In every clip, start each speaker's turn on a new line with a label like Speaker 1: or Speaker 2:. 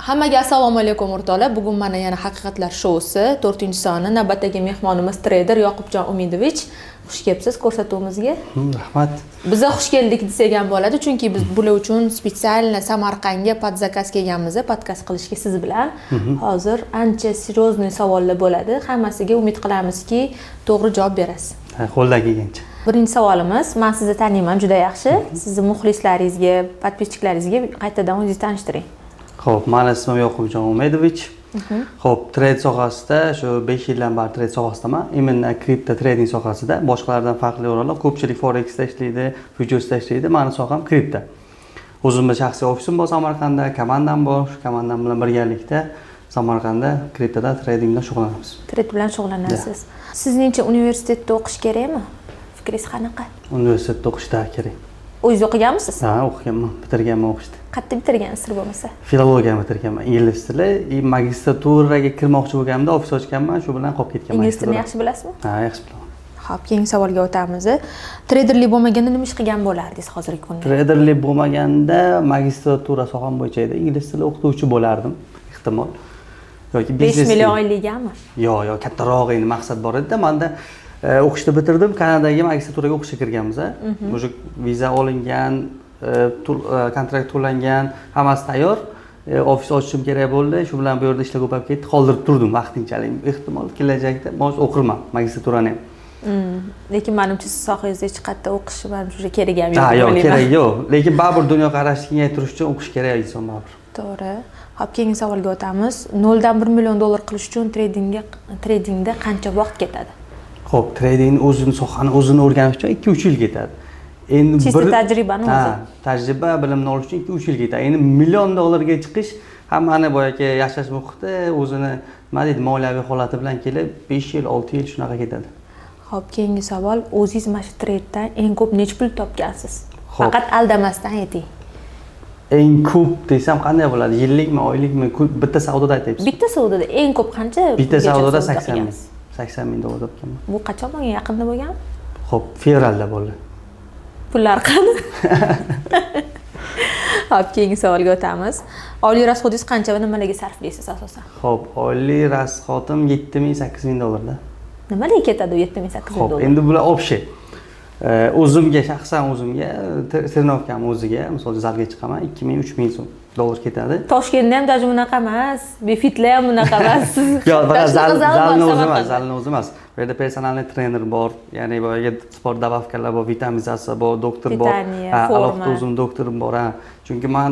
Speaker 1: Hammaga assalomu alaykum, o'rtoqlar. Bugun mana yana Haqiqatlar shousi 4-soni. Navbatdagi mehmonimiz treyder Yoqubjon Umidovich. Xush kelibsiz ko'rsatuvimizga.
Speaker 2: Rahmat.
Speaker 1: Biza xush keldik desak ham bo'ladi, chunki biz bular uchun специально Samarqandga под заказ kelganmiz, podkast qilishga siz bilan. Hozir ancha серьезный savollar bo'ladi. Hammasiga umid qilamizki, to'g'ri javob berasiz.
Speaker 2: Ha, qo'ldan kelgancha.
Speaker 1: Birinchi savolimiz, men sizni taniyman juda yaxshi. Sizni muxlislaringizga, подписчиklaringizga qaytadan o'zingizni tanishtiring.
Speaker 2: Xo'p, mani ismim Yoqubjon Umidovich. Xo'p, trade sohasida shu 5 yildan beri trade sohasidaman. Именно kripto trading sohasida boshqalardan farqli o'laroq, ko'pchilik forexda ishlaydi, futuresda ishlaydi. Mani soham kripto. O'zimni shaxsiy ofisim bor Samarqandda, komandam bor. Shu komandam bilan birgalikda Samarqandda kriptoda trading bilan shug'ullanamiz.
Speaker 1: Trade bilan shug'ullanasiz. Sizningcha, universitetda o'qish kerakmi? Fikringiz qanaqa?
Speaker 2: Universitetda o'qishda kerak.
Speaker 1: O'zingiz o'qiganmisiz?
Speaker 2: Ha, o'qiganman, bitirganman o'qishni.
Speaker 1: Qayerda bitirgan, sir bo'lmasa?
Speaker 2: Filologiyani bitirganman, ingliz tili. И magistraturaga kirmoqchi bo'lganimda ofis ochganman, shu bilan qolib ketgan.
Speaker 1: Ingliz tilini yaxshi bilasizmi?
Speaker 2: Ha, yaxshi bilaman.
Speaker 1: Xo'p, keyingi savolga o'tamiz. Treyderlik bo'lmaganda nima ish qilgan bo'lardingiz hozirgi kunda?
Speaker 2: Treyderlik bo'lmaganda magistratura soham bo'yicha edi. Ingliz tili o'qituvchi bo'lardim, ehtimol. Yoki
Speaker 1: 5
Speaker 2: biznes.
Speaker 1: million oyligami?
Speaker 2: Yo'q, kattaroq endi maqsad bor edi-da. Manda o'qishni bitirdim, Kanadaga magistraturaga o'qishga kirganmiz. Уже viza olingan, kontrakt to'langan, hammasi tayyor. Ofis ochishim kerak bo'ldi. Shu bilan bu yerda ishlar ko'payib ketdi. Qoldirib turdim vaqtinchalik. Ehtimol, kelajakda hozir o'qirman magistraturani ham.
Speaker 1: Lekin manimcha, siz sohangizda hech qayerda o'qish manimcha уже kerak ham yo'q
Speaker 2: Ha,
Speaker 1: deb
Speaker 2: yo'q,
Speaker 1: o'ylayman.
Speaker 2: Kerak yo'q. Lekin baribir dunyoqarashni kengaytirish uchun o'qish kerak inson baribir.
Speaker 1: To'g'ri. Xo'p, keyingi savolga o'tamiz. 0 dan 1 million dollar qilish uchun tradingda qancha vaqt ketadi?
Speaker 2: Xo'p, tradingni o'zini, sohani o'zini o'rganish uchun 2-3 yil ketadi. Endi
Speaker 1: Чисто tajribani
Speaker 2: Ha,
Speaker 1: o'zi.
Speaker 2: Tajriba, bilimni olish uchun 2-3 yil ketadi. Endi million dollarga chiqish hammani boyagi yashash muhiti, o'zini, nima deydi, moliyaviy holati bilan kelib 5 yil, 6 yil shunaqa ketadi.
Speaker 1: Xo'p, keyingi savol. O'zingiz mana shu tradedan eng ko'p necha pul topgansiz?
Speaker 2: Xo'p.
Speaker 1: Faqat aldamasdan ayting.
Speaker 2: Eng ko'p desam qanday bo'ladi? Yillikmi, oylikmi? Bitta savdoda aytyapsiz.
Speaker 1: Bitta savdoda eng ko'p qancha
Speaker 2: Bitta
Speaker 1: pulgacha
Speaker 2: savdoda
Speaker 1: savdo
Speaker 2: 80 ming.
Speaker 1: qilgansiz?
Speaker 2: 80 ming dollar topganman.
Speaker 1: Bu qachon bo'lgan? Yaqinda bo'lganmi?
Speaker 2: Xo'p, fevralda bo'ldi.
Speaker 1: Pullar qani? Xo'p, keyingi savolga o'tamiz. Oylik расход ingiz qancha va nimalarga sarflaysiz asosan?
Speaker 2: Xo'p, oylik расход im 7 ming, 8 ming dollarda.
Speaker 1: Nimalarga ketadi u 7 ming, 8 ming
Speaker 2: Xo'p,
Speaker 1: dollar?
Speaker 2: Endi bular общий. O'zimga, shaxsan o'zimga, тренировка m o'ziga, misol uchun, zalga chiqaman, 2 ming, 3 ming so'm dollar ketadi.
Speaker 1: Toshkentda ham даже bunaqa emas, Befitlar ham bunaqa emas. Siz
Speaker 2: Yo'q, faqat
Speaker 1: shunaqa
Speaker 2: zal,
Speaker 1: zal bor
Speaker 2: zalni o'zi emas,
Speaker 1: Samarqandda.
Speaker 2: Zalni o'zi emas. Bu yerda персональный trener bor, ya'ni boyagi sport добавка lar bor, vitamizatsiya bor, doktor bor.
Speaker 1: Питание,
Speaker 2: Ha,
Speaker 1: forma.
Speaker 2: Alohida o'zim doktorim bor, ha. Chunki man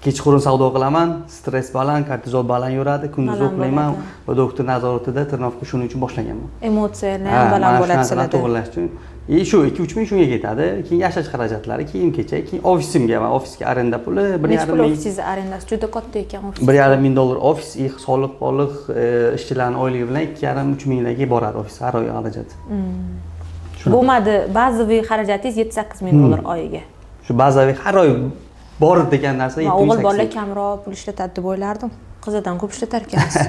Speaker 2: kechqurun savdo qilaman, stress baland, kortizol baland yuradi, kunduz
Speaker 1: Baland
Speaker 2: uxlayman
Speaker 1: bo'ladi.
Speaker 2: Va doktor nazoratida тренировка shuning uchun boshlaganman.
Speaker 1: Emotsiyalar
Speaker 2: Ha,
Speaker 1: ham baland
Speaker 2: mana shu
Speaker 1: bo'ladi
Speaker 2: narsalarni
Speaker 1: sizlarda.
Speaker 2: to'g'irlash uchun. И shu 2-3 ming shunga ketadi. Keyin yashash xarajatlari, kiyim kechak, keyin ofisimga, man ofisga arenda puli bir
Speaker 1: Necha
Speaker 2: yarim
Speaker 1: pul
Speaker 2: ming.
Speaker 1: ofisingizni arendasi? Juda katta ekan ofis.
Speaker 2: 1,5 ming dollar ofis и soliq poliq, ishchilarni oyligi bilan 2,5-3 minglarga boradi ofis har oy xarajat. Shunaqa.
Speaker 1: Bo'lmadi, bazaviy xarajatingiz 7-8 ming dollar oyiga.
Speaker 2: Shu bazaviy har oy bor degan narsa
Speaker 1: Man
Speaker 2: 7 ming,
Speaker 1: o'g'il
Speaker 2: 8
Speaker 1: bolalar
Speaker 2: ming.
Speaker 1: Kamroq pul ishlatadi deb o'ylardim. Qizlardan ko'p ishlatar ekansiz.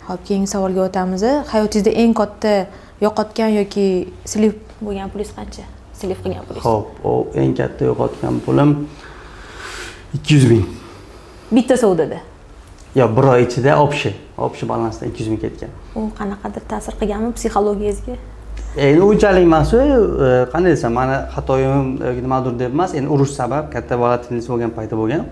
Speaker 1: Xo'p, keyingi savolga o'tamiz. Hayotingizda eng katta yo'qotgan yoki слив bo'lgan pulingiz qancha? Слив qilgan pulingiz.
Speaker 2: Xo'p, u eng katta yo'qotgan pulim 200 ming.
Speaker 1: Bitta savdoda.
Speaker 2: Yo'q, bir oy ichida общий balansda 200 ming ketgan.
Speaker 1: U qanaqadir ta'sir qilganmi psixologiyangizga?
Speaker 2: Endi unchalik emas, qanday desam, mani xatoyim yoki nimadir deb emas, endi urush sabab katta volatilность bo'lgan payti bo'lgan.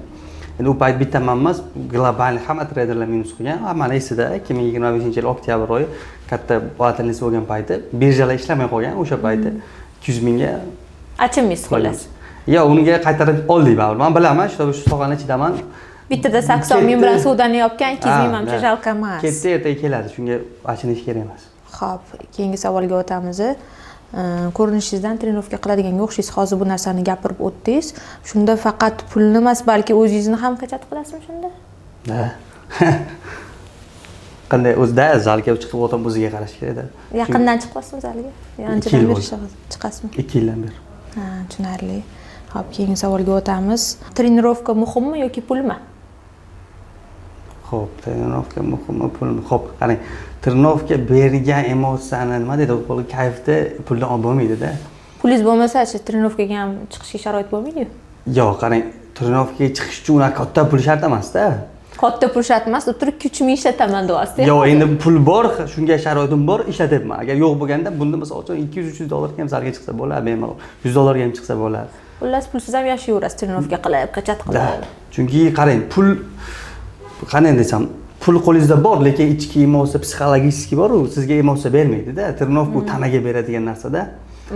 Speaker 2: Endi u payt bitta man emas, global hamma treyderlar minus qilgan. Hammani esida, 2025-yil oktyabr oyi katta volatilность bo'lgan payti birjalar ishlamay qolgan o'sha payti 200 mingga.
Speaker 1: Achinmaysiz, xullas.
Speaker 2: Yo'q, unga qaytarib oldik baribir. Man bilaman, shu sohani ichidaman.
Speaker 1: Bittada 80 ming bilan savdoni yopgan 200 ming
Speaker 2: Ha,
Speaker 1: manimcha
Speaker 2: да.
Speaker 1: Жалко emas.
Speaker 2: Ketdi, ertaga keladi, shunga achinish kerak emas.
Speaker 1: Xo'p, keyingi savolga o'tamiz. Ko'rinishingizdan тренировка qiladiganga o'xshaysiz. Hozir bu narsani gapirib o'tdingiz. Shunda faqat pulni emas, balki o'zingizni ham качать qilasizmi shunda?
Speaker 2: Да. Qanday o'zida zalga chiqib odam o'ziga qarash kerakda.
Speaker 1: Yaqindan chiqyapsizmi zalga?
Speaker 2: 2
Speaker 1: Anchadan
Speaker 2: yil
Speaker 1: beri
Speaker 2: bo'ldi.
Speaker 1: Chiqasizmi?
Speaker 2: 2 yildan beri.
Speaker 1: Ha, tushunarli. Xo'p, keyingi savolga o'tamiz. Тренировка muhimmi yoki pulmi?
Speaker 2: Xo'p, тренировка muhimmi, pulmi? Xo'p, qarang, тренировка bergan emotsiyani, nima deydi, qo'l kayfni puldan olib bo'lmaydida.
Speaker 1: Pulingiz bo'lmasa-chi, тренировка ga ham chiqishga sharoit bo'lmaydi-yu.
Speaker 2: Yo'q, qarang, тренировка ga chiqish uchun unaqa katta pul shart emasda.
Speaker 1: Katta pul shart emas, deb turib 2-3 ming ishlataman deyapsiz.
Speaker 2: Yo'q, endi pul bor, shunga sharoitim bor, ishlatyapman. Agar yo'q bo'lganda bunda misol uchun 200-300 dollarga ham zalga chiqsa bo'ladi, bemalol. 100 dollarga ham chiqsa bo'ladi.
Speaker 1: Xullas, pulsiz ham yashayverasiz, тренировка qilib, качать qilib.
Speaker 2: Chunki qarang, pul qanday desam, pul qo'lingizda bor, lekin ichki emotsiya, psixologический bor, u sizga emotsiya bermaydi-da. Тренировка u tanaga beradigan narsada.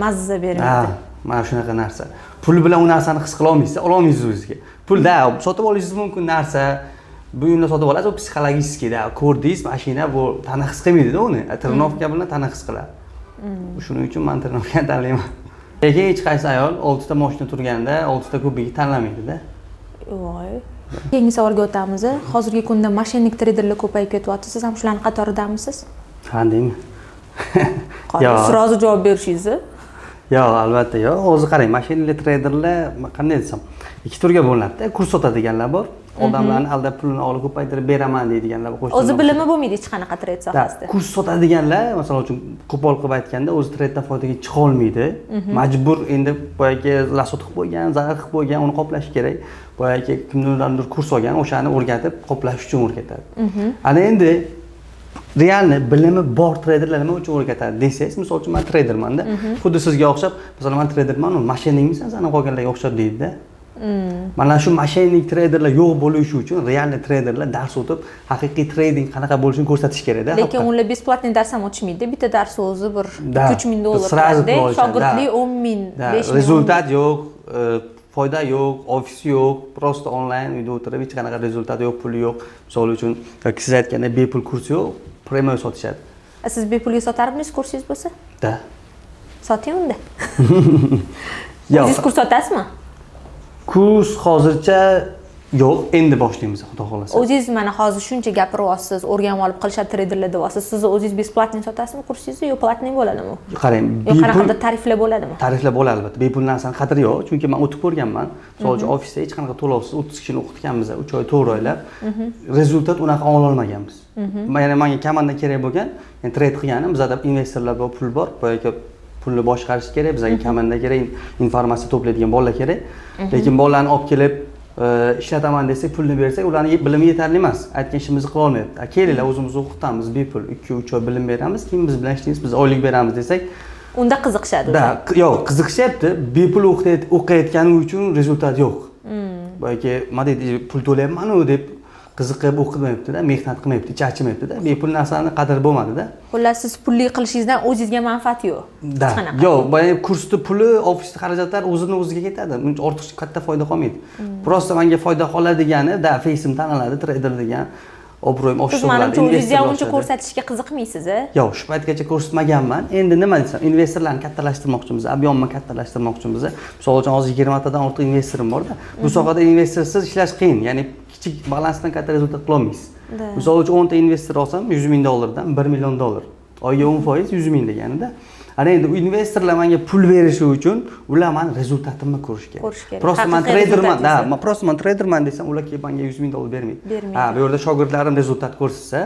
Speaker 1: Mazza bermaydi.
Speaker 2: Ha, mana shunaqa narsa. Pul bilan u narsani his qila olmaysiz, ola olmaysiz o'zingizga. Pulda sotib olishingiz mumkin narsa, buyumni sotib olasiz, u psixologический da ko'rdingiz, mashina bu tana his qilmaydi-da uni. Тренировка bilan tana his qiladi. Shuning uchun men тренировка ni tanlayman. Lekin hech qaysi ayol 6 ta mashina turganda 6 ta kubikni tanlamaydi-da.
Speaker 1: Voy. Keyingi savolga o'tamiz. Hozirgi kunda мошенник treyderlar ko'payib ketyapti. Siz ham shularning qatoridamisiz?
Speaker 2: Ha, deymi? Yo'q.
Speaker 1: Сразу javob berishingizni.
Speaker 2: Yo'q, albatta yo'q. Hozir qarang, мошенник treyderlar qanday desam, ikki turga bo'linadi-da. Kurs sotadiganlar bor. Odamlarni aldab pulini olib ko'paytirib beraman deydiganlar bor.
Speaker 1: O'zi bilimi bo'lmaydi hech qanaqa trade sohasida.
Speaker 2: Kurs sotadiganlar, masalan uchun, qo'pol qilib aytganda, o'zi tradedan foydaga chiqa olmaydi. Majbur endi boyagi расход qilib qo'ygan, zarar qilib qo'ygan, uni qoplash kerak. Boyagi kimdandir kurs olgan, o'shani o'rgatib qoplash uchun o'rgatadi. Ana endi реально bilimi bor treyderlar nima uchun o'rgatadi desangiz, misol uchun, men treydermanda. Xuddi sizga o'xshab, masalan, men treyderman, мошенник misan san qolganlarga o'xshab deydi-da. Mana shu мошенник treyderlar yo'q bo'lishi uchun реальный treyderlar dars o'tib, haqiqiy trading qanaqa bo'lishini ko'rsatish kerakda.
Speaker 1: Lekin ular бесплатный dars ham o'tishmaydi. Bitta dars o'zi bir 2-3 ming dollar
Speaker 2: Сразу
Speaker 1: turadi.
Speaker 2: Pul olishadi.
Speaker 1: Shogirdlik 10 ming, 5 ming.
Speaker 2: Результат yo'q, foyda yo'q, ofis yo'q, просто onlayn uyda o'tirib hech qanaqa результат yo'q, puli yo'q. Misol uchun, yoki siz aytgandek bepul kurs yo'q, прямой sotishadi.
Speaker 1: Siz bepulga sotarmisiz kursingiz bo'lsa?
Speaker 2: Да.
Speaker 1: Soting unda.
Speaker 2: Yo'q.
Speaker 1: O'zingiz kurs sotasizmi?
Speaker 2: Kurs hozircha yo'q, endi boshlaymiz, xudo xohlasa.
Speaker 1: O'zingiz mana hozir shuncha gapiryapsiz, o'rganib olib qilishadi treyderlar deyapsiz. Siz o'zingiz бесплатный sotasizmi kursingizni yo платный bo'ladimi?
Speaker 2: Qarang,
Speaker 1: Yo
Speaker 2: bepul
Speaker 1: qanaqadir tariflar bo'ladimi?
Speaker 2: Tariflar bo'ladi albatta. Bepul narsani qadri yo'q, chunki men o'tib ko'rganman. Misol uchun, ofisda hech qanaqa to'lovsiz 30 kishini o'qitganmiz, 3 oy, 4 oylab. Результат unaqa ola olmaganmiz. Ya'ni menga komanda kerak bo'lgan, ya'ni trade qilganim, bizada investorlar bor, pul bor, boyagi pulni boshqarish kerak, bizga komanda kerak, informatsiya to'playdigan bolalar kerak. Lekin bolalarni olib kelib ishlataman desak, pulni bersak, ularni bilimi yetarli emas. Aytgan ishimizni qila olmayapti. Kelinglar, o'zimiz o'qitamiz, bepul 2-3 oy bilim beramiz, keyin biz bilan ishlaysiz, biz oylik beramiz desak,
Speaker 1: Unda qiziqishadi.
Speaker 2: Да, yo'q, qiziqishyapti. Bepul o'qiyotgani uchun результат yo'q. Boyagi nima deydi, pul to'layapman-u deb qiziqib o'qimayapti-da, mehnat qilmayapti, ichi achimayapti-da. Bepul narsani qadri bo'lmadi-da.
Speaker 1: Xullas, siz pulli qilishingizdan o'zingizga manfaat yo'q.
Speaker 2: Да.
Speaker 1: Hech qanaqa.
Speaker 2: Yo'q, boyagi kursni puli, ofisni xarajatlari o'zini o'ziga ketadi. Uncha ortiqcha katta foyda qolmaydi. Просто menga foyda qoladigani, да, фейс im taniladi, treyder degan obro'yim
Speaker 1: Siz
Speaker 2: oshib
Speaker 1: manimcha o'zingizni ham uncha
Speaker 2: oshadi.
Speaker 1: Ko'rsatishga qiziqmaysiz, a?
Speaker 2: Yo'q, shu paytgacha ko'rsatmaganman. Endi nima desam, investorlarni kattalashtirmoqchimiz, объем ni kattalashtirmoqchimiz. Misol uchun, hozir 20 tadan ortiq investorim borda. Bu sohada investorsiz ishlash qiyin. Ya'ni kichik balansdan katta результат qila olmaysiz. Misol uchun, 10 ta investor olsam, 100 ming dollardan 1 million dollar. Oyiga 10% 100 ming deganida. Ana endi u investorlar menga pul berishi uchun ular mani результат imni ko'rishi kerak.
Speaker 1: Ko'rishi kerak.
Speaker 2: Просто man
Speaker 1: Haqiqiy
Speaker 2: treyderman, да,
Speaker 1: результат ingizni.
Speaker 2: Man просто man treyderman desam, ular kelib menga 100 ming dollar bermaydi.
Speaker 1: Bermaydi.
Speaker 2: Ha, bu yerda shogirdlarim результат ko'rsatsa,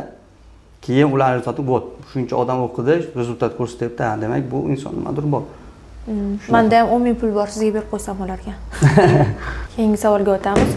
Speaker 2: keyin ular результат i, вот, shuncha odam o'qidi, результат ko'rsatyapti, ha, demak, bu inson nimadir bor.
Speaker 1: Manda ham 10 ming pul bor, sizga berib qo'ysam bo'larkan. Keyingi savolga o'tamiz.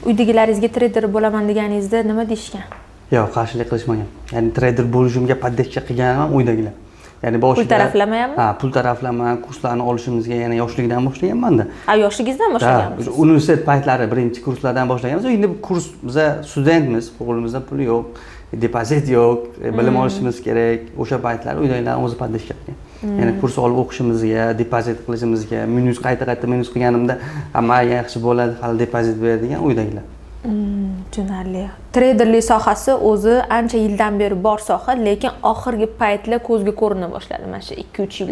Speaker 1: Uydagilaringizga treyder bo'laman deganingizda nima deyishgan?
Speaker 2: Yo'q, qarshilik qilishmagan. Ya'ni treyder bo'lishimga поддержка qilgan ham uydagilar. Ya'ni boshida
Speaker 1: Pul taraflamayapmi?
Speaker 2: Ha, pul taraflama, kurslarni olishimizga yana yoshlikdan boshlaganman-da.
Speaker 1: A, yoshligingizdan
Speaker 2: Да,
Speaker 1: boshlaganmisiz?
Speaker 2: Universitet paytlari birinchi kurslardan boshlaganmiz. Endi kurs, biza studentmiz, qo'limizda pul yo'q, depozit yo'q, bilim olishimiz kerak. O'sha paytlar uydagilar o'zi поддержка qilgan. Ya'ni kurs olib o'qishimizga, depozit qilishimizga, minus, qayta-qayta minus qilganimda, hamma yaxshi bo'ladi, hali depozit ber degan uydagilar.
Speaker 1: Tushunarli. Treyderlik sohasi o'zi ancha yildan beri bor soha, lekin oxirgi paytlar ko'zga ko'rina boshladi. Mana shu 2-3 yil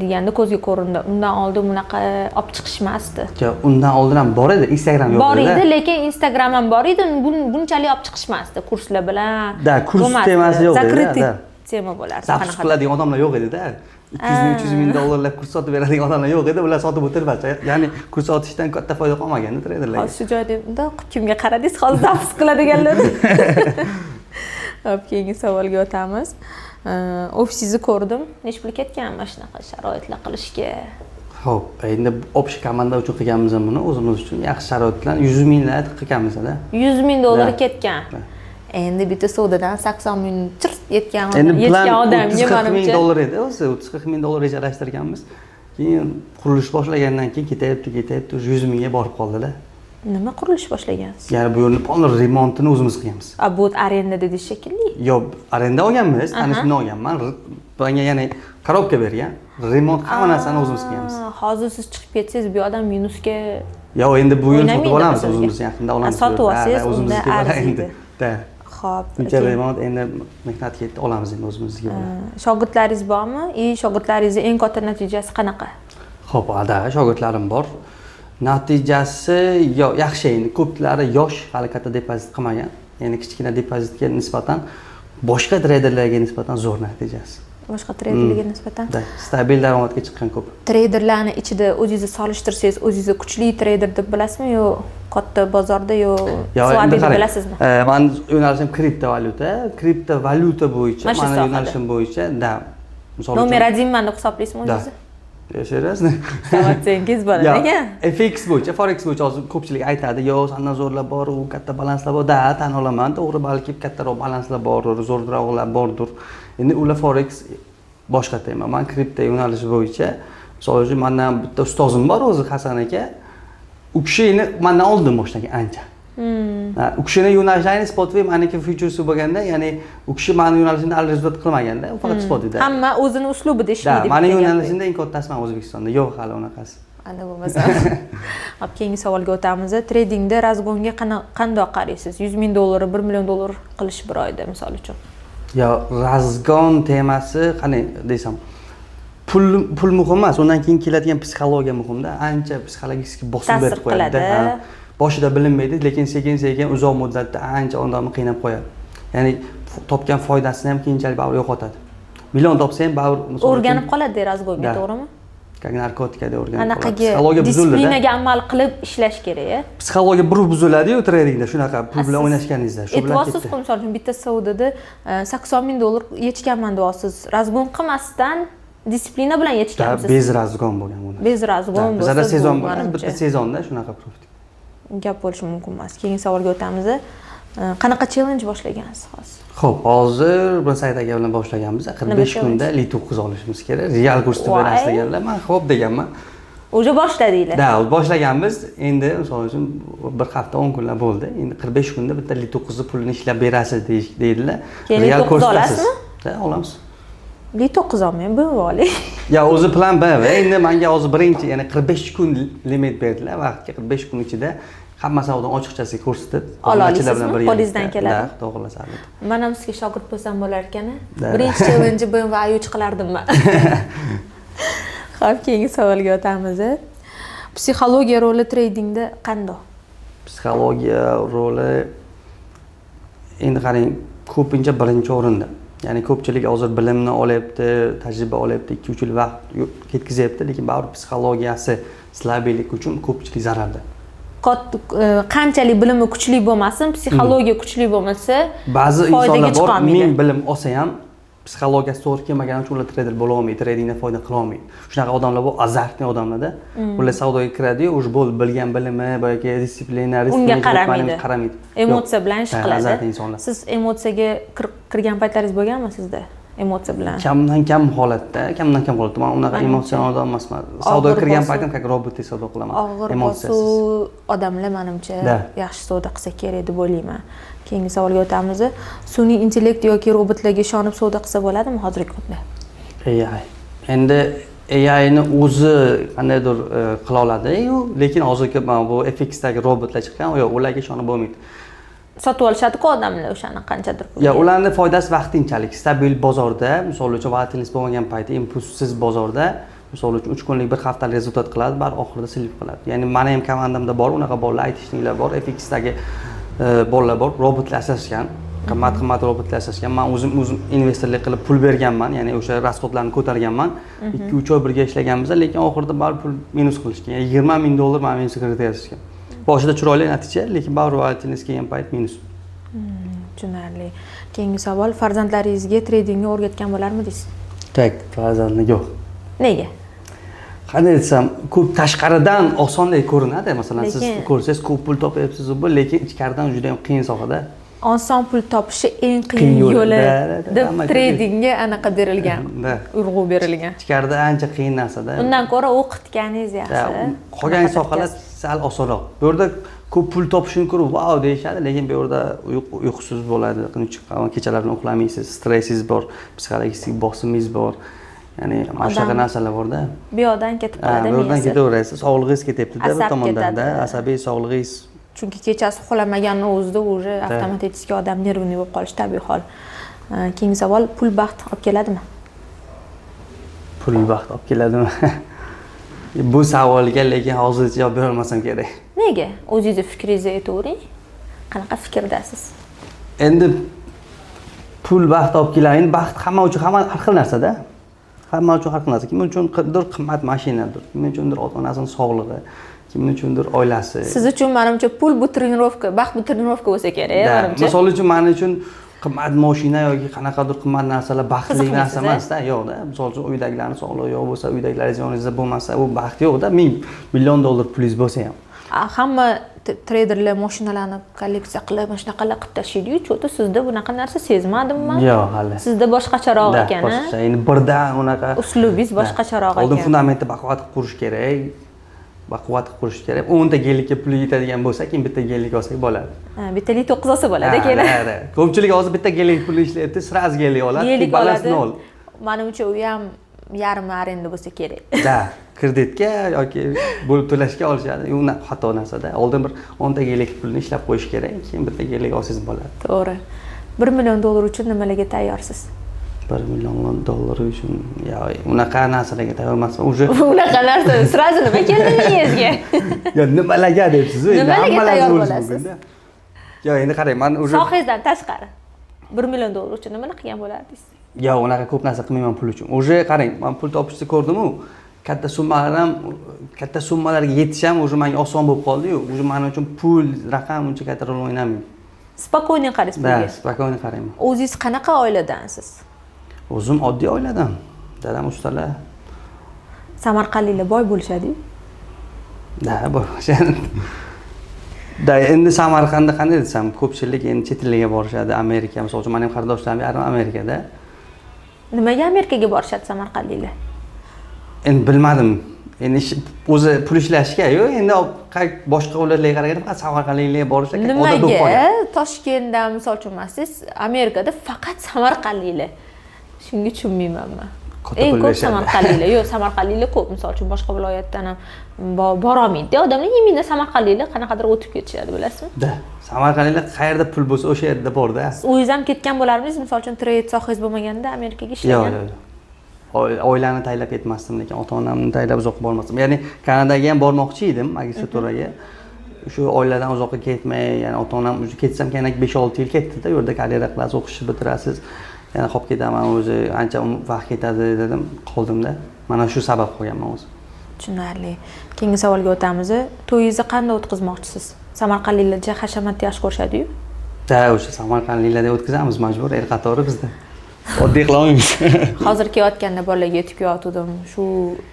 Speaker 1: deganda ko'zga ko'rindi. Undan oldin bunaqa olib chiqishmasdi.
Speaker 2: Yo'q, undan oldin ham bor edi, Instagram yo'q
Speaker 1: Bor
Speaker 2: edi.
Speaker 1: edi, lekin Instagram ham bor edi, bunchalik olib chiqishmasdi kurslar bilan.
Speaker 2: Да, kurs
Speaker 1: bo'lmasdi.
Speaker 2: temasi yo'q edi,
Speaker 1: Закрытый
Speaker 2: да.
Speaker 1: tema bo'lardi.
Speaker 2: Запуск
Speaker 1: Qanaqadir.
Speaker 2: qiladigan odamlar yo'q edi-da. 200 ming, 300 ming dollarlab kurs sotib beradigan odamlar yo'q edi, ular sotib o'tirmadi. Ya'ni kurs sotishdan katta foyda qolmaganda treyderlarga.
Speaker 1: Hozir shu joyda bundoq kimga qaradingiz? Hozir запуск qiladiganlar. Hop, keyingi savolga o'tamiz. Ofisingizni ko'rdim. Necha pul ketgan mana shunaqa sharoitlar qilishga?
Speaker 2: Xo'p, endi общий komanda uchun qilganmiz buni, o'zimiz uchun yaxshi sharoit bilan 100 minglar qilganmiz-da.
Speaker 1: 100 ming dollar
Speaker 2: Да.
Speaker 1: ketgan. Endi bitta savdodan 80 ming chirt yetgan
Speaker 2: Endi plan
Speaker 1: yetgan odamga
Speaker 2: 30-40 ming
Speaker 1: manimcha
Speaker 2: dollar edi o'zi, 30-40 ming dollar rejalashtirganmiz. Keyin qurilish boshlagandan keyin ketyapti, ketyapti, уже 100 mingga borib qoldi-da.
Speaker 1: Nima qurilish boshlagansiz?
Speaker 2: Ya'ni bu yerni полный remontini o'zimiz qilganmiz.
Speaker 1: A, bu arenda dedi shekilli.
Speaker 2: Yo'q, arenda olganmiz, tanishimdan olganman. Menga ya'ni коробка bergan. Remont, hamma narsani o'zimiz qilganmiz.
Speaker 1: Hozir siz chiqib ketsangiz, bu yoqdan minusga
Speaker 2: Yo'q, endi bu yil sotib
Speaker 1: o'ynamaydi
Speaker 2: olamiz
Speaker 1: sizga.
Speaker 2: O'zimiz yaqinda olamiz.
Speaker 1: Ha, sotib olsangiz,
Speaker 2: Ha, o'zimizniki
Speaker 1: unda
Speaker 2: bo'ladi endi.
Speaker 1: arziydi.
Speaker 2: Да.
Speaker 1: Xo'p.
Speaker 2: Buncha remont endi mehnat ketdi, olamiz endi, o'zimizniki bo'ladi.
Speaker 1: Shogirdlaringiz bormi? И shogirdlaringizni eng katta natijasi qanaqa?
Speaker 2: Xo'p, да, shogirdlarim bor. Natijasi yo yaxshi endi, ko'plari yosh, hali katta depozit qilmagan. Ya'ni kichkina depozitga nisbatan, boshqa treyderlarga nisbatan zo'r natijasi.
Speaker 1: Boshqa treyderlarga nisbatan.
Speaker 2: Да, stabil daromadga chiqqan ko'p.
Speaker 1: Treyderlarni ichida o'zingizni solishtirsangiz, o'zingizni kuchli treyder deb bilasizmi yo katta bozorda yo
Speaker 2: Yo,
Speaker 1: слабый
Speaker 2: endi
Speaker 1: deb
Speaker 2: qarang,
Speaker 1: bilasizmi?
Speaker 2: Mani yo'nalishim kriptovalyuta. Kriptovalyuta bo'yicha
Speaker 1: Mana shu
Speaker 2: mani
Speaker 1: sohada.
Speaker 2: yo'nalishim bo'yicha, да. Misol uchun
Speaker 1: Номер один man deb hisoblaysizmi
Speaker 2: Да.
Speaker 1: o'zingizni?
Speaker 2: Серьезно?
Speaker 1: Savatsangiz bo'ladi
Speaker 2: Yo,
Speaker 1: ekan.
Speaker 2: FX bo'yicha, Forex bo'yicha hozir ko'pchilik aytadi, yo, sandan zo'rlar bor, u katta balanslar bor. Да, tan olaman, to'g'ri, balki kattaroq balanslar bordir, zo'rroqlar bordir. Endi ular Forex boshqa tema. Man kripto yo'nalishi bo'yicha, misol uchun, mandan bitta ustozim bor o'zi, Hasan aka. U kishi endi mandan oldin boshlagan ancha. Ha, u kishini yo'nalishlarini Spotify, maniki futuresi bo'lganda, ya'ni u kishi mani yo'nalishimda hali результат qilmaganda, u faqat Spotifyda.
Speaker 1: Hamma o'zini uslubida
Speaker 2: Да,
Speaker 1: ishlaydi.
Speaker 2: Mani
Speaker 1: bitta gap.
Speaker 2: yo'nalishimda eng kattasi man O'zbekistonda. Yo'q hali unaqasi.
Speaker 1: Ana bo'lmasa. Hop, keyingi savolga o'tamiz. Tradingda разгон ga qandoq qaraysiz? 100 ming dollar, 1 million dollar qilish bir oyda, misol uchun.
Speaker 2: Yo, разгон temasi qanday desam, pul muhim emas, undan keyin keladigan psixologiya muhimda. Ancha psixologik bosim
Speaker 1: Ta'sir
Speaker 2: berib qo'yadi.
Speaker 1: qiladi.
Speaker 2: Ha. Boshida bilinmaydi, lekin sekin sekin uzoq muddatda ancha odamni qiynab qo'yadi. Ya'ni topgan foydasini ham keyinchalik baribir yo'qotadi. Million topsa ham baribir, misol uchun,
Speaker 1: O'rganib qoladi разгон ga,
Speaker 2: Да.
Speaker 1: to'g'rimi?
Speaker 2: Как narkotikada o'rganib qoladi.
Speaker 1: Anaqaga
Speaker 2: Psixologiya buziladi.
Speaker 1: дисциплина ga amal qilib ishlash kerak, a?
Speaker 2: Psixologiya bir buziladi-yu tradingda shunaqa pul bilan
Speaker 1: Siz
Speaker 2: o'ynashganingizda. Shu bilan
Speaker 1: aytyapsiz-ku,
Speaker 2: ketdi.
Speaker 1: misol uchun, bitta savdoda 80 ming dollar yechganman deyapsiz. Разгон qilmasdan, дисциплина bilan
Speaker 2: Да,
Speaker 1: yechgansiz.
Speaker 2: Без разгон bo'lgan bu narsa.
Speaker 1: Без разгон
Speaker 2: Да, bizada
Speaker 1: bo'lsa,
Speaker 2: sezon
Speaker 1: bu
Speaker 2: bo'ladi,
Speaker 1: manimcha
Speaker 2: bitta sezonda shunaqa profit.
Speaker 1: gap bo'lishi mumkin emas. Keyingi savolga o'tamiz. Qanaqa challenge boshlagansiz hozir?
Speaker 2: Xo'p, hozir bir Said aka bilan boshlaganmiz. 45
Speaker 1: Challenge?
Speaker 2: Kunda Li 9 olishimiz kerak. Real kursda
Speaker 1: Voy.
Speaker 2: berasiz deganlar. Men xo'p deganman.
Speaker 1: Уже boshladinglar.
Speaker 2: Да, boshlaganmiz. Endi misol uchun bir hafta, 10 kunlar bo'ldi. Endi 45 kunda bitta Li 9 ni pulini ishlab berasiz deydilar.
Speaker 1: Keyin Li
Speaker 2: Real
Speaker 1: 9
Speaker 2: ko'rsatasiz.
Speaker 1: olasizmi?
Speaker 2: Да, olamiz.
Speaker 1: Li 9 olmang, BMW oling.
Speaker 2: Ya, o'zi plan B va endi menga hozir birinchi, ya'ni 45 kun limit berdilar. Vaqtga 45 kun ichida hamma savdoni ochiqchasiga ko'rsatib,
Speaker 1: Ola
Speaker 2: obunachilar
Speaker 1: olasizmi?
Speaker 2: birgalikda.
Speaker 1: Qo'lingizdan keladi?
Speaker 2: Да, xudo xohlasa, albatta.
Speaker 1: Man ham sizga shogird bo'lsam bo'lar ekan.
Speaker 2: Да.
Speaker 1: Birinchi challenge BMW i3 qilardim man. Xo'p, keyingi savolga o'tamiz. Psixologiya roli tradingda qandoq?
Speaker 2: Psixologiya roli, endi qarang, ko'pincha birinchi o'rinda. Ya'ni ko'pchilik hozir bilimni olyapti, tajriba olyapti, 2-3 yil vaqt ketkazyapti, lekin baribir psixologiyasi слабый lik uchun ko'pchilik zararda.
Speaker 1: Qanchalik bilimi kuchli bo'lmasin, psixologiya kuchli bo'lmasa,
Speaker 2: Ba'zi
Speaker 1: foydaga
Speaker 2: insonlar bor,
Speaker 1: chiqolmaydi.
Speaker 2: ming bilim olsa ham psixologiyasi to'g'ri kelmagani uchun ular treyder bo'la olmaydi, tradingdan foyda qila olmaydi. Shunaqa odamlar bor, азартный odamlarda. Ular savdoga kiradiyu, уже bo'ldi, bilgan bilimi, boyagi дисциплина, risk
Speaker 1: Unga
Speaker 2: management
Speaker 1: qaramaydi.
Speaker 2: Qaramaydi.
Speaker 1: Emotsiya
Speaker 2: Yo'q.
Speaker 1: bilan ish
Speaker 2: Ha,
Speaker 1: qiladi.
Speaker 2: Азартный insonlar.
Speaker 1: Siz emotsiyaga kirgan paytlaringiz bo'lganmi sizda? Emotsiya bilan.
Speaker 2: Kamdan kam holatda, kamdan kam holatda man unaqa
Speaker 1: Manimcha.
Speaker 2: emotsional odam emasman. Savdoga
Speaker 1: Og'ir
Speaker 2: kirgan
Speaker 1: bosuv-
Speaker 2: paytim как robotdek savdo qilaman.
Speaker 1: Og'ir
Speaker 2: Emotsiyasiz.
Speaker 1: bosuv odamlar, manimcha,
Speaker 2: Да.
Speaker 1: yaxshi savdo qilsa kerak deb o'ylayman. Keyingi savolga o'tamiz. Sun'iy intellekt yoki robotlarga ishonib savdo qilsa bo'ladimi hozirgi kunda?
Speaker 2: AI. Endi AIni o'zi qandaydir qila oladi-yu, lekin hozirgi mana bu FXdagi robotlar chiqqan, yo'q, ularga ishonib bo'lmaydi.
Speaker 1: Sotib olishadi-ku odamlar o'shani qanchadir pulga.
Speaker 2: Ya, ularni foydasi vaqtinchalik, stabil bozorda, misol uchun, волатильность bo'lmagan payti, impulssiz bozorda, misol uchun, 3 kunlik, bir haftalik результат qiladi, bari oxirida слив qiladi. Ya'ni mani ham komandamda bor, unaqa bolalar, айтишник lar bor, FXdagi bolalar bor, robotlar yasashgan, qimmat qimmat robotlar yasashgan. Man o'zim investorlik qilib pul berganman, ya'ni o'sha расход larni ko'targanman. 2-3 oy birga ishlaganmiz, lekin oxirida baribir pul minus qilishgan. Ya'ni 20 ming dollar mana minusga kiritishgan. Boshida chiroyli natija, lekin baribir волатильность kelgan payt minus.
Speaker 1: Tushunarli. Keyingi savol: farzandlaringizga tradingni o'rgatgan bo'larmidingiz?
Speaker 2: Так, farzandni yo'q.
Speaker 1: Nega?
Speaker 2: Qanday desam, ko'p tashqaridan osondek ko'rinadi. Masalan, siz ko'rsangiz ko'p pul topyapsiz, bu lekin ichkaridan juda ham qiyin sohada.
Speaker 1: Oson pul topishi eng qiyin yo'li deb tradingga anaqa berilgan, urg'u berilgan.
Speaker 2: Ichkarida ancha qiyin narsada.
Speaker 1: Undan ko'ra o'qitganingiz yaxshi.
Speaker 2: Qolgan sohalar sal osonroq. Bu yerda ko'p pul topishini ko'rib, vau deyishadi, lekin bu yerda uyqusiz bo'ladi, kechalar bilan uxlamaysiz, stressingiz bor, psixologik bosimingiz bor. Ya'ni mana shunaqa narsalar borda.
Speaker 1: Bu yoqdan ketib qoladi.
Speaker 2: Bu yoqdan ketaverasiz, sog'lig'ingiz ketyapti-da bir tomondan-da, asabiy sog'lig'ingiz.
Speaker 1: Chunki kechasi uxlamaganni o'zida уже avtomatik odam nervniy bo'lib qolishi tabiiy hol. Keyingi savol, pul baxt olib keladimi?
Speaker 2: Pul baxt olib keladimi? Bu savolga lekin hozircha javob bera olmasam kerak.
Speaker 1: Nega? O'zingizni fikringizni aytavering. Qanaqa fikrdasiz?
Speaker 2: Endi pul baxt olib keladi. Endi baxt hamma uchun hamma har xil narsada. Hamma uchun har xil narsa. Kim uchundir qimmat mashinadir, kim uchundir ota-onasining sog'lig'i, kim uchundir oilasi.
Speaker 1: Siz uchun menimcha pul bu trenirovka, baxt bu trenirovka bo'lsa kerak, menimcha.
Speaker 2: Misol uchun men uchun qimmat mashina yoki qanaqadir qimmat narsalar baxtli narsa emas-da, yo'q-da. Misol uchun uydagilarning sog'lig'i yo'q bo'lsa, uydagilaringiz yoningizda bo'lmasa, u baxt yo'q-da. $1000 million pulingiz bo'lsa ham.
Speaker 1: Hamma treyderlar mashinalarni kolleksiya qilib, mana shunaqalar qilib tashlaydi-yu, cho'ta sizda bunaqa narsa sezmadim men.
Speaker 2: Yo'q, hali.
Speaker 1: Sizda boshqacharoq ekan, a?
Speaker 2: Boshqacha. Endi birdan unaqa
Speaker 1: uslubingiz boshqacharoq ekan.
Speaker 2: Oldin fundamentni baquvvat qilib qurish kerak. Baquvvat qilib qurish kerak. 10 ta gelikka puli yetadigan bo'lsa, keyin bitta gelik olsak bo'ladi.
Speaker 1: Ha, bittalik 9 olsa bo'ladi keyin.
Speaker 2: Ha, ko'pchilik hozir bitta gelik puli ishlayapti, sraz gelik oladi, balans 0.
Speaker 1: Menimcha u ham yarmi arenda bo'lsa kerak.
Speaker 2: Da, kreditga yoki bo'lib to'lashga olishadi. U xato narsada. Oldin bir 10 ta gelik pulni ishlab qo'yish kerak, keyin bitta gelik olsangiz bo'ladi.
Speaker 1: To'g'ri. $1 million uchun nimalarga tayyorsiz?
Speaker 2: $1 million uchun ya unaqa narsalarga tayyor emasman. Уже
Speaker 1: unaqa narsa sразу nima keldi miyangizga?
Speaker 2: Yo, nimalarga deyapsiz-ku?
Speaker 1: Nimalarga tayyor bo'lasiz?
Speaker 2: Yo, endi qarang, men уже
Speaker 1: sohangizdan tashqari $1 million uchun nimalar qilgan bo'lardingiz?
Speaker 2: Yo, unaqa ko'p narsa qilmayman pul uchun. Уже qarang, men pul topishni ko'rdim-u, katta summalar ham, katta summalarga yetish ham уже menga oson bo'lib qoldi-yu. Уже men uchun pul raqam uncha katta rol o'ynamaydi.
Speaker 1: Spokойно qaraysiz pulga.
Speaker 2: Da, spokойно qarayman.
Speaker 1: O'zingiz qanaqa oiladansiz?
Speaker 2: O'zim oddiy oiladan. Dadam ustalar.
Speaker 1: Samarqandliklar boy bo'lishadi-yu?
Speaker 2: Da, boy bo'lishadi. Da, endi Samarqandda qanday desam, ko'pchilik endi chet elga borishadi, Amerika, misol uchun mening qarindoshlarim yarmi Amerikada.
Speaker 1: Nimaga Amerikaga borishadi samarqandliklar?
Speaker 2: Endi bilmadim. Endi o'zi pul ishlashga, yo'q, endi boshqa viloyatlarga qaraganda faqat samarqandliklarga borishga odat bo'lib qolgan.
Speaker 1: Nimaga Toshkentda misol uchun emassiz, Amerikada faqat samarqandliklar? Shunga tushunmayman men. Eng ko'p samarqandliklar, yo'q, samarqandliklar ko'p, misol uchun boshqa viloyatdan ham borolmaydi. Odamlar именно samarqandliklar qanaqadir o'tib ketishadi, bilasizmi?
Speaker 2: Da, samarqandliklar qayerda pul bo'lsa o'sha yerda borda.
Speaker 1: O'zingiz ham ketgan bo'larmisiz, misol uchun trade sohangiz bo'lmaganda Amerikaga ishlagan?
Speaker 2: Yo'q, yo'q. Oilani taylab ketmasdim, lekin ota-onamni taylab uzoqqa bormasdim. Ya'ni Kanadaga ham bormoqchi edim, magistraturaga. Shu oiladan uzoqqa ketmay, ya'ni ota-onam o'zi ketsam yana 5-6 yil ketdi-da, u yerda karyera qilasiz, o'qishni bitirasiz. Yana qolib ketaman o'zi, ancha vaqt ketadi dedim, qoldimda. Mana shu sabab qolganman o'zi.
Speaker 1: Tushunarli. Keyingi savolga o'tamiz. To'yingizni qanday o'tkazmoqchisiz? Samarqandliklar hashamatni yaxshi ko'rishadi-yu.
Speaker 2: Da, o'sha samarqandliklarda o'tkazamiz majbur, el qatori bizda. Oddiy qila olmaymiz.
Speaker 1: Hozir kelayotganda bolalarga yetib kelayotgandim. Shu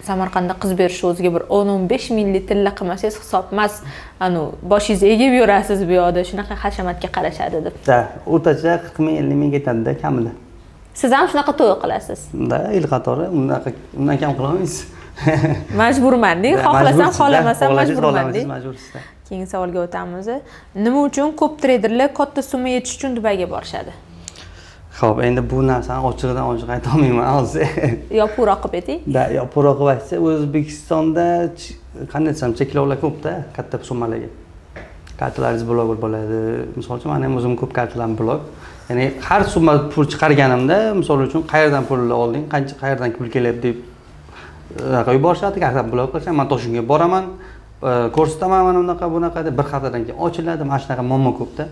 Speaker 1: Samarqandda qiz berish o'ziga bir 10-15 minglik tilla qilmasangiz hisob emas. Anu boshingizni egib yurasiz bu yoqda, shunaqa hashamatga qarashadi deb.
Speaker 2: Da, o'rtacha 40 ming, 50 ming ketadi-da kamida.
Speaker 1: Siz ham shunaqa to'y qilasiz?
Speaker 2: Da, el qatori undan kam qila olmaysiz.
Speaker 1: Majburman deng, xohlasam, xohlamasam majburman deng.
Speaker 2: Majbursiz.
Speaker 1: Keyingi savolga o'tamiz. Nima uchun ko'p treyderlar katta summa yetish uchun Dubayga borishadi?
Speaker 2: Xo'p, endi bu narsani ochiqdan ochiq ayta olmayman hozir.
Speaker 1: Yopiqroq qilib ayting.
Speaker 2: Da, yopiqroq qilib aytsa, O'zbekistonda qanday desam, cheklovlar ko'p-da katta summalarga. Kartalaringiz blok bo'ladi. Misol uchun, men ham o'zim ko'p kartalarim blok. Ya'ni har summa pul chiqarganimda, misol uchun, qayerdan pul olding, qancha qayerdan pul kelyapti deb unaqa yuborishadi, kartam blok qilsam, men Toshkentga boraman, ko'rsataman mana bunaqa, bunaqa deb bir haftadan keyin ochiladi. Mana shunaqa muammo ko'p-da.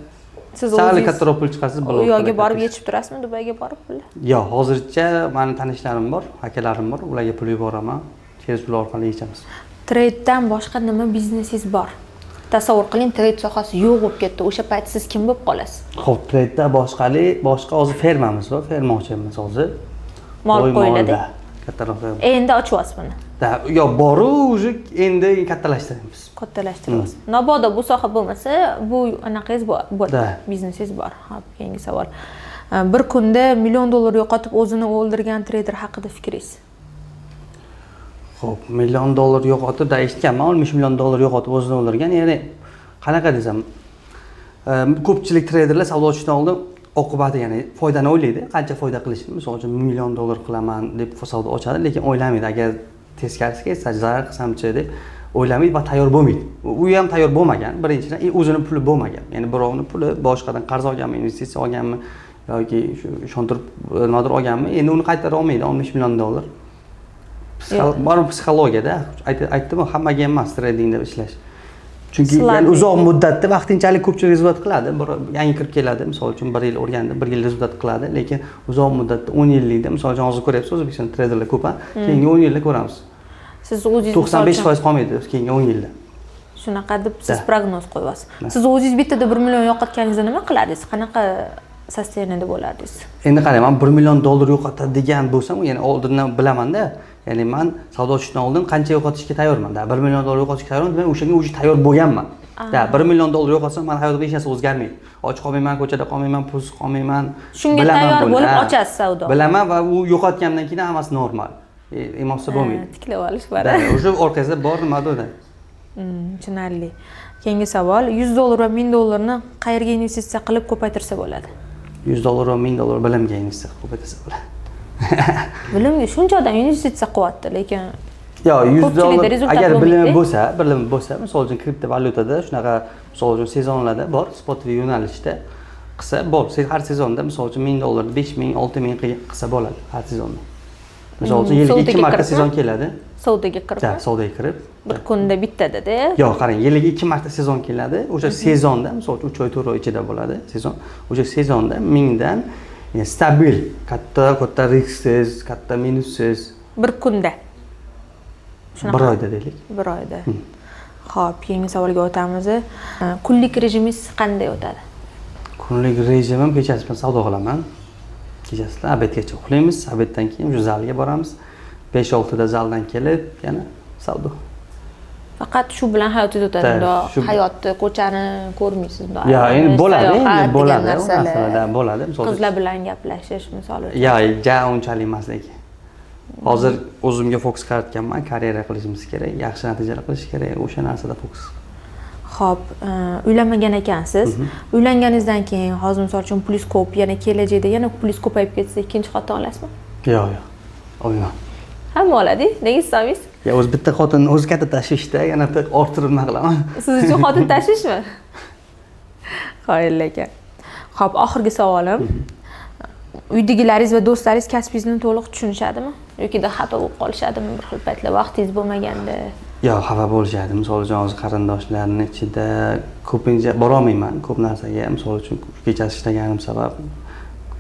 Speaker 1: Siz
Speaker 2: sal
Speaker 1: o'zingiz
Speaker 2: kattaroq pul chiqarsiz, blok.
Speaker 1: U yoqga borib yetishib turasizmi, Dubayga borib pulni?
Speaker 2: Yo'q, hozircha meni tanishlarim bor, akalarim bor, ularga pul yuboraman, tez ular orqali yechamiz.
Speaker 1: Tradedan boshqa nima biznesingiz bor? Tasavvur qiling, trade sohasi yo'q bo'lib ketdi. O'sha payt siz kim bo'lib qolasiz?
Speaker 2: Xo'p, tradedan boshqa hozir fermamiz bor, ferma ochyapmiz hozir.
Speaker 1: Mol qo'yiladi.
Speaker 2: Kattaroq ferma.
Speaker 1: Endi ochyapsiz buni.
Speaker 2: Да, yo boru уже endi kattalashtiramiz.
Speaker 1: Kattalashtiryapsiz. Mabodo bu soha bo'lmasa, bu anaqangiz bor,
Speaker 2: Да.
Speaker 1: biznesingiz bor. Hop, keyingi savol. Bir kunda million dollar yo'qotib o'zini o'ldirgan treyder haqida fikringiz?
Speaker 2: Xo'p, million dollar yo'qotib, da eshitganman, 60 million dollar yo'qotib o'zini o'ldirgan. Ya'ni qanaqa desam, ko'pchilik treyderlar savdo ochishdan oldin oqibati, ya'ni foydani o'ylaydi, qancha foyda qilishini. Misol uchun, million dollar qilaman deb savdo ochadi, lekin o'ylamaydi, agar teskarisi ketsa, zarar qilsamchi deb o'ylamaydi va tayyor bo'lmaydi. U ham tayyor bo'lmagan, birinchidan, o'zini puli bo'lmagan. Ya'ni birovni puli, boshqadan qarz olganmi, investitsiya olganmi yoki shu ishontirib nimadir olganmi, endi uni qaytara olmaydi 60 million dollar. Baribir psixologiyada aytdim, hammaga emas tradingda ishlash. Chunki ya'ni uzoq muddatda vaqtinchalik ko'pchilik результат qiladi, bir yangi kirib keladi, misol uchun bir yil o'rgandi, bir yil результат qiladi, lekin uzoq muddatda 10 yillikda, misol uchun hozir ko'ryapsiz, O'zbekistonda treyderlar ko'p, a? Keyingi 10 yilda ko'ramiz.
Speaker 1: Siz o'zingiz
Speaker 2: 95% qolmaydi keyingi 10 yilda.
Speaker 1: Shunaqa deb siz prognoz qo'yyapsiz. Siz o'zingiz bittada 1 million yo'qotganingizda nima qilardingiz? Qanaqa состояние da bo'lardingiz?
Speaker 2: Endi qarang, man 1 million dollar yo'qotadigan bo'lsam, ya'ni oldindan bilamanda, ya'ni man savdo ochishdan oldin qancha yo'qotishga tayyorman. Da 1 million dollar yo'qotishga tayyorman, demak o'shanga уже tayyor bo'lganman. Da 1 million dollar yo'qotsam, mani hayotimda hech narsa o'zgarmaydi. Och qolmayman, ko'chada qolmayman, pulsiz qolmayman.
Speaker 1: Shunga
Speaker 2: Bilaman
Speaker 1: tayyor
Speaker 2: buni,
Speaker 1: bo'lib
Speaker 2: ha.
Speaker 1: ochasiz savdo.
Speaker 2: Bilaman va u yo'qotgandan keyin hammasi normal. Emotsiya bo'lmaydi.
Speaker 1: Tiklab olish bor.
Speaker 2: Da, уже orqangizda bor nimadir.
Speaker 1: Tushunarli. Keyingi savol: 100 dollar va 1000 dollarni qayerga investitsiya qilib ko'paytirsa bo'ladi?
Speaker 2: 100 dollar va 1000 dollar bilimga investitsiya qilib ko'paytirsa bo'ladi.
Speaker 1: Bilimga shuncha odam investitsiya qilyapti, lekin
Speaker 2: Yo, 100
Speaker 1: ko'pchilikda
Speaker 2: dollar
Speaker 1: результат
Speaker 2: agar bilimi
Speaker 1: bo'lmaydi.
Speaker 2: bo'lsa, bilimi bo'lsa, misol uchun kriptovalyutada shunaqa, misol uchun sezonlarda bor, spot yo'nalishda qilsa bor. Har sezonda misol uchun 1000 dollar, 5000, 6000 qilsa bo'ladi har sezonda. Misol uchun yiliga
Speaker 1: Savdoga
Speaker 2: 2 marta
Speaker 1: kiribmi?
Speaker 2: sezon keladi.
Speaker 1: Savdoga kirib,
Speaker 2: Da, savdoga kirib.
Speaker 1: bir kunda bittada-da.
Speaker 2: Yo'q, qarang, yiliga 2 marta sezon keladi. O'sha sezonda, misol uchun 3 oy, 4 oy ichida bo'ladi sezon. O'sha sezonda 1000 dan stabil, katta katta risksiz, katta minussiz
Speaker 1: Bir kunda. Shunaqa.
Speaker 2: Bir oyda deylik.
Speaker 1: Bir oyda. Xo'p, keyingi savolga o'tamiz. Kunlik rejimingiz qanday o'tadi?
Speaker 2: Kunlik rejimim: kechasi bilan savdo qilaman. Kechasi bilan обед gacha uxlaymiz, обед dan keyin shu zalga boramiz. 5-6da zaldan kelib, yana savdo.
Speaker 1: Faqat shu bilan hayotingiz o'tadi.
Speaker 2: Da,
Speaker 1: Bundoq hayotni, ko'chani ko'rmaysiz bundoq.
Speaker 2: Ya, endi bo'ladi,
Speaker 1: sayohat
Speaker 2: endi
Speaker 1: degan
Speaker 2: bo'ladi, u
Speaker 1: narsalar.
Speaker 2: narsalar bo'ladi. Misol uchun
Speaker 1: Qizlar bilan gaplashish misol uchun.
Speaker 2: Ya, ja unchalik emas lekin. Hozir o'zimga fokus qaratganman, karyera qilishimiz kerak, yaxshi natijalar qilish kerak, o'sha narsada fokus.
Speaker 1: Xo'p, uylanmagan ekansiz. Uylanganingizdan keyin hozir misol uchun pulingiz ko'p, yana kelajakda yana pulingiz ko'payib ketsa, ikkinchi xotin olasizmi?
Speaker 2: Yo'q, yo'q. Olmayman.
Speaker 1: Hamma oladi, nega siz olmaysiz?
Speaker 2: Ya o'zi bitta xotin o'zi katta tashvishda, yana bitta orttirib nima qilaman?
Speaker 1: Siz uchun xotin tashvishmi? Qoyil ekan. Xo'p, oxirgi savolim. Uydagilaringiz va do'stlaringiz kasbingizni to'liq tushunishadimi? Yoki xafa bo'lib qolishadimi bir xil paytlar vaqtingiz bo'lmaganda?
Speaker 2: Yo'q, xafa bo'lishadi. Misol uchun hozir qarindoshlarni ichida ko'pincha borolmayman ko'p narsaga. Misol uchun kechasi ishlaganim sabab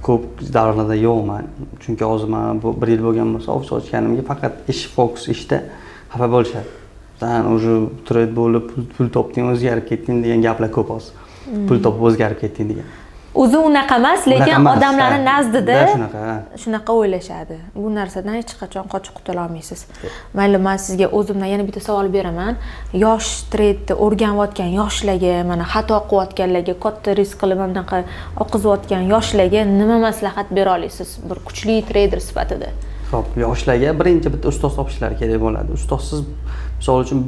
Speaker 2: ko'p davrlarda yo'qman. Chunki hozir mana bu bir yil bo'lgan bo'lsa, ofis ochganimga faqat ish, fokus ishda, xafa bo'lishadi. San уже treyder bo'lib pul topding, o'zgarib ketding degan gaplar ko'p hozir. Pul topib o'zgarib ketding degan.
Speaker 1: O'zi unaqa emas, lekin
Speaker 2: Unaqa emas,
Speaker 1: odamlarni
Speaker 2: ha.
Speaker 1: nazdida
Speaker 2: Da, shunaqa, ha.
Speaker 1: shunaqa o'ylashadi. Bu narsadan hech qachon qochib qutula olmaysiz. Mayli, man sizga o'zimdan yana bitta savol beraman. Yosh treydni o'rganayotgan yoshlarga, mana xato qilayotganlarga, katta risk qilib bunaqa oqizayotgan yoshlarga nima maslahat bera olasiz bir kuchli treyder sifatida?
Speaker 2: Xo'p, yoshlarga birinchi bitta ustoz topishlari kerak bo'ladi. Ustozsiz, misol uchun,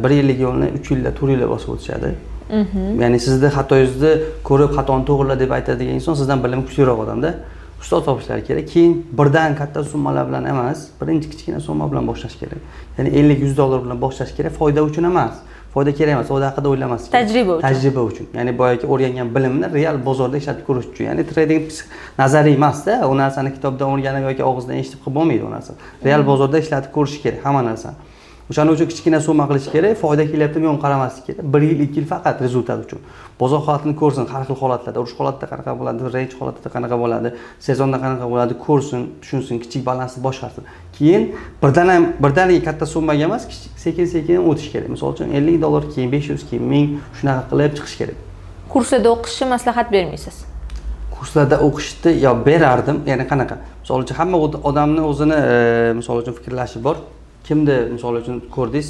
Speaker 2: bir yillik yo'lni 3 yilda, 4 yilda bosib o'tishadi. Ya'ni sizni xatoyingizni ko'rib, xatoni to'g'irla deb aytadigan inson sizdan bilimi kuchliroq odamda. Ustoz topishlari kerak. Keyin birdan katta summalar bilan emas, birinchi kichkina summa bilan boshlash kerak. Ya'ni 50-100 dollar bilan boshlash kerak, foyda uchun emas. Foyda kerak emas, foyda haqida o'ylamaslik kerak.
Speaker 1: Tajriba uchun.
Speaker 2: Tajriba uchun. Ya'ni boyagi o'rgangan bilimni real bozorda ishlatib ko'rish uchun. Ya'ni trading nazariy emasda, u narsani kitobdan o'rganib yoki og'izdan eshitib qilib bo'lmaydi u narsa. Real bozorda ishlatib ko'rish kerak hamma narsani. O'shaning uchun kichkina summa qilish kerak, foyda kelyaptimi yo'qmi qaramaslik kerak. 1 yil, 2 yil faqat результат uchun. Bozor holatini ko'rsin, har xil holatlarda, urush holatida qanaqa bo'ladi, range holatida qanaqa bo'ladi, sezonda qanaqa bo'ladi, ko'rsin, tushunsin, kichik balansni boshqarsin. Keyin birdan ham birdaniga katta summaga emas, kichik sekin-sekin o'tish kerak. Misol uchun 50 dollar, keyin 500, keyin 1000, shunaqa qilib chiqish kerak.
Speaker 1: Kurslarda o'qishni maslahat bermaysiz?
Speaker 2: Kurslarda o'qishni yo berardim, ya'ni qanaqa? Misol uchun hamma odamni o'zini, misol uchun fikrlashi bor. Kimni misol uchun ko'rdingiz,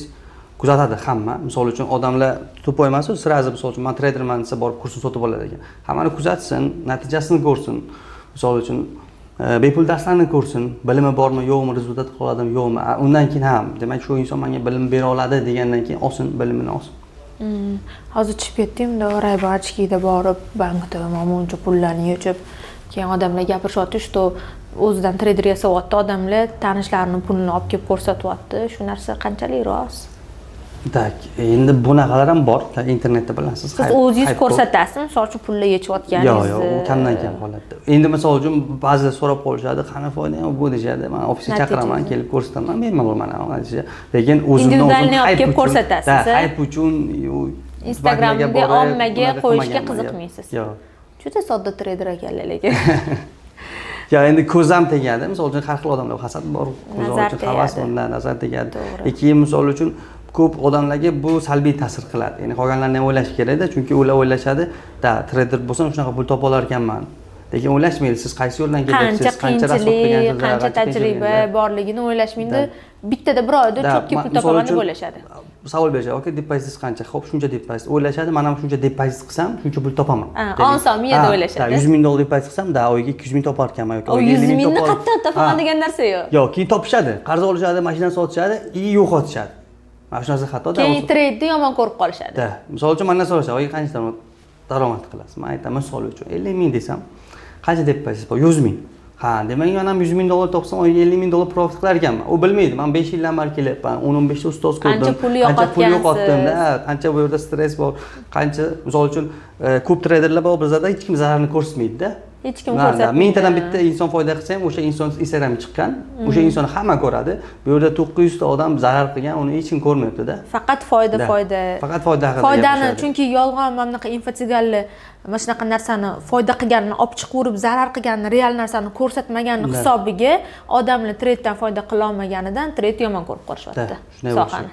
Speaker 2: kuzatadi hamma. Misol uchun odamlar тупой emas, сразу misol uchun man treyderman desa borib kursini sotib oladi ekan. Hammani kuzatsin, natijasini ko'rsin. Misol uchun bepul darslarni ko'rsin, bilimi bormi, yo'qmi, результат qila oladimi, yo'qmi. Undan keyin ham, demak, shu inson menga bilim bera oladi degandan keyin olsin, bilimini olsin.
Speaker 1: Hozir tushib ketdim, Raybarchkida borib bankda mana buncha pullarni yechib, keyin odamlar gapirishyapti, что o'zidan treyder yasayapti, odamlar tanishlarini pulini olib kelib ko'rsatyapti. Shu narsa qanchalik rost?
Speaker 2: Так, endi bunaqalar ham bor, internetda bilasiz.
Speaker 1: Siz o'zingiz ko'rsatasiz, misol uchun pullar yechayotganingizni?
Speaker 2: Yo'q, yo'q, u kamdan kam holatda. Endi misol uchun ba'zilar so'rab qolishadi, qani foyda bu deyishadi. Men ofisga chaqiraman, kelib ko'rsataman, bemalol mana natija. Lekin o'zimdan
Speaker 1: o'zim olib kelib ko'rsatasiz.
Speaker 2: Хайп uchun
Speaker 1: Instagramda ommaga qo'yishga qiziqmaysiz.
Speaker 2: Yo'q.
Speaker 1: Juda sodda treyder ekanlar lekin.
Speaker 2: Ya endi ko'z ham tegadi. Misol uchun har xil odamlar hasad bor, misol uchun havas undan nazar tegadi. Keyin misol uchun ko'p odamlarga bu salbiy ta'sir qiladi. Ya'ni qolganlarni ham o'ylash kerakda, chunki ular o'ylashadi, da treyder bo'lsam shunaqa pul topa olar ekanman. Lekin o'ylashmaydi, siz qaysi yo'ldan kelyapsiz,
Speaker 1: qancha qiyinchilik, qancha tajriba borligini o'ylashmaydi. Bittada bir oyda cho'tki pul topaman deb o'ylashadi.
Speaker 2: Savol berishadi, "Aka, depozitingiz qancha?" Xo'p, shuncha depozit. O'ylashadi, men ham shuncha depozit qilsam, shuncha pul topaman.
Speaker 1: Oson miyada o'ylashadi.
Speaker 2: 100 ming dollar depozit qilsam, da oyiga 200 ming topar ekanman yoki
Speaker 1: oyiga 50 ming topar. 100 mingni qayerdan topaman degan narsa yo'q.
Speaker 2: Yo'q, keyin topishadi, qarz olishadi, mashinani sotishadi, yo'qotishadi. Mana shu narsa xato.
Speaker 1: Keyin treydni yomon ko'rib qolishadi.
Speaker 2: Da. Misol uchun mendan so'rashadi, oyiga qancha daromad qilasiz? Men aytaman, misol uchun 50 ming desam, qancha depozitingiz bor? 100 ming. Ha, demak, men ham 100 ming dollar topsam, oyiga 50 ming dollar profit qilar ekanman. U bilmaydi, men 5 yildan beri kelyapman, 10-15 ta ustoz ko'rdim.
Speaker 1: Qancha pul
Speaker 2: yo'qotdim, qancha bu yerda stress bor, qancha misol uchun ko'p treyderlar bor bizda, hech kim zararni ko'rsatmaydi-da.
Speaker 1: Hech kim ko'rsatmaydi.
Speaker 2: Mingtadan bitta inson foyda qilsa ham o'sha inson Instagramga chiqqan, o'sha insonni hamma ko'radi. Bu yerda 900 ta odam zarar qilgan, uni hech kim ko'rmayapti-da.
Speaker 1: Faqat foyda, foyda.
Speaker 2: Faqat foyda haqida.
Speaker 1: Foydani, chunki yolg'on mana bunaqa infotsiganlar mana shunaqa narsani foyda qilganini olib chiqaverib, zarar qilganini, real narsani ko'rsatmaganini hisobiga odamlar treyddan foyda qila olmaganidan treyd yomon ko'rib qolishyapti sohani.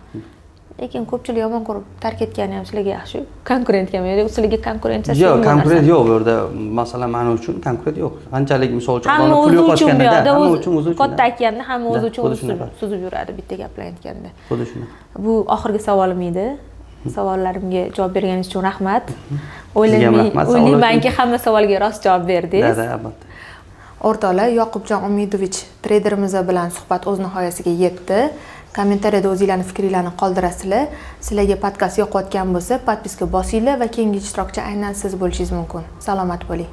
Speaker 1: Lekin ko'pchilik yomon ko'rib tark etgani ham sizlarga yaxshi. Konkurent kam yo'q, sizlarga konkurensiya
Speaker 2: yo'q, konkurent yo'q bu yerda. Masalan, men uchun konkurent yo'q. Qanchalik misol uchun
Speaker 1: odamlar pul yo'qotganda, hamma uchun o'zi uchun. Katta okeanda hamma o'zi uchun suzib yuradi, bitta gap bilan aytganda.
Speaker 2: Xuddi shunaqa.
Speaker 1: Bu oxirgi savolim edi. Savollarimga javob berganingiz uchun rahmat. O'ylaymanki, hamma savolga rost javob berdingiz.
Speaker 2: Da, albatta.
Speaker 1: O'rtoqlar, Yoqubjon Umidovich treyderimiz bilan suhbat o'z nihoyasiga yetdi. Kommentariyada o'zinglarning fikringlarni qoldirasizlar. Sizlarga podkast yoqayotgan bo'lsa, podpiska bosinglar va keyingi ishtirokchi aynan siz bo'lishingiz mumkin. Salomat bo'ling.